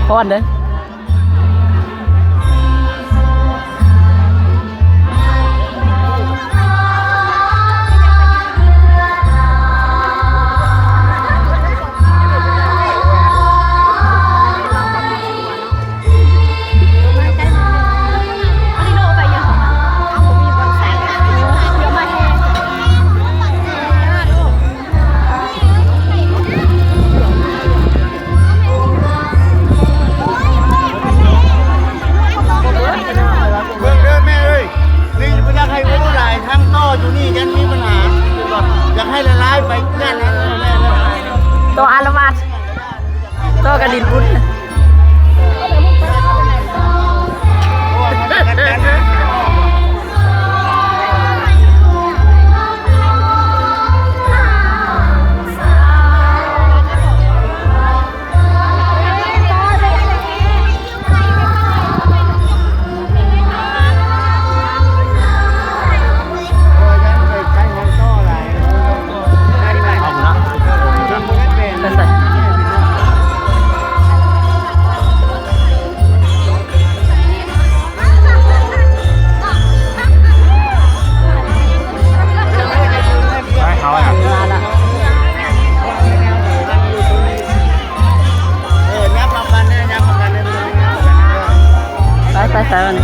ພອນເດີ້. ເບິ່ງເດີແມ່ເອີຍ ນີ້ບໍ່ຢາກໃຫ້ເວົ້າຫຼາຍ ທັງຕໍ່ຢູ່ນີ້ຍັງມີບັນຫາ ຢາກໃຫ້ລະລາຍໄປ ຢ້ານນັ້ນແມ່ເດີ ຕໍ່ອາລະວາດ. ຕໍ່ກັນຫຼິ້ນບຸນ. ໄປ ໄປໃສວະນີ້?